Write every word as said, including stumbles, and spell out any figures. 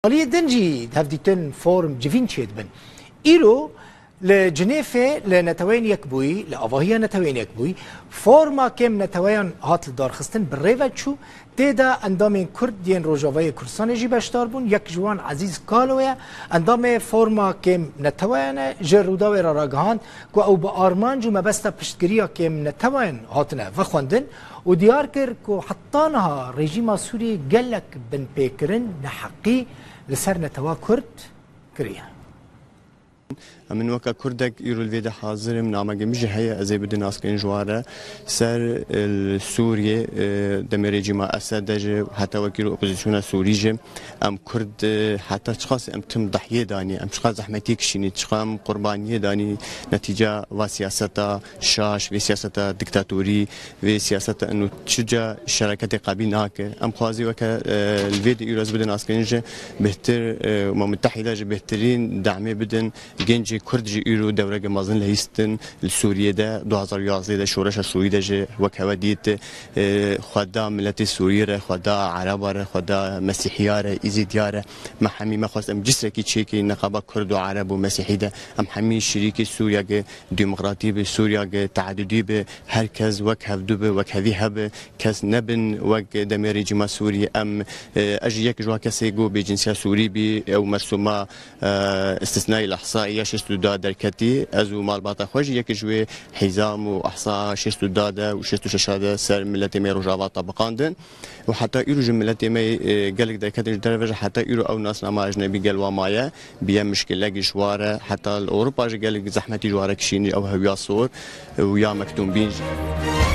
Aliyê din jî hevdîtin form civîn çêdibin. Îro li Cinêfê li Neteweyên Yekbûyî, li avahiya Neteweyên Yekbûyî, forma kêm neteweyan hat li darxistin bi rê ve çû. Tê de endamên Kurd yên Rojavayê Kurdistanê jî beşdar bûn. Yek ji wan Ezîz Kalo ye. Endamê forma kêm neteweyan e. Ji Rûdawê re ragihand ku ew bi armanc û mebesta piştgiriya kêm neteweyan hatine vexwendin û diyar kir ku heta niha rejîma Sûriyê gelek binpêkirin, neheqî li ser netewa Kurd kiriye. Min weke Kurdek îro li vê de hazir im, nameke min jî heye, ez ê bidin naskirin ji wan re. Ser, e, li Sûriyê, e, demê rejîma Esed de jî heta wekî li opozisyona Sûrî jî em Kurd, e, heta çiqas em tim dahiyê danî, em çiqas zehmetiyê kişînî, çiqas em qurbaniyê danî, netîca va siyaseta şaş, vê siyaseta diktatorî, vê siyaseta eno çi ca şereketê qebîl nake. Em xwazî weke, e, li vê de îro ez bidin naskirin jî bêhtir, e, Umem Mutehîda jî bêhtirîn demê bidin. Gencê Kurd jî îro dewreke mezin lehîstin li Sûriyê de, du hazar û yazdeh de şoreşa Sûrî de jî wek hewe dît, e, xwe da miletê Sûrî re, xwe da Ereba re, xwe da Mesîhiya re, Îzîdiya re. Me hemî me xwest em cisrekî çêkî neqaba Kurd û Ereb û Mesîhî de. Em hemî şirîkî Sûriyeke demokratî bi, Sûriyeke teedudî bi, her kes wek hevdû bi, wek hevî hebe, kes nebin wek demê rejîma Sûrî. Em, e, ez jî yek ji wan kesê ku bêcinsiya Sûrî bî, ew mersûma e, îstisnayî li ihsayî ya şêst û du derketî. Ez û malbata xwe jî yek ji wê hîzam û ihsa şêst û du de û şêst û şeş de ser miletê me yê Rojava tebiqandin. Û heta îro ji miletê me, e, gelek derketin ji derve jî heta îro ew nasnama ecnebî gel wa maye, biye mişkilek ji wa re, heta li Ewropa jî gelek zehmetî ji wa re kişînî ew hewiya sor û ya mektûmbîn jî.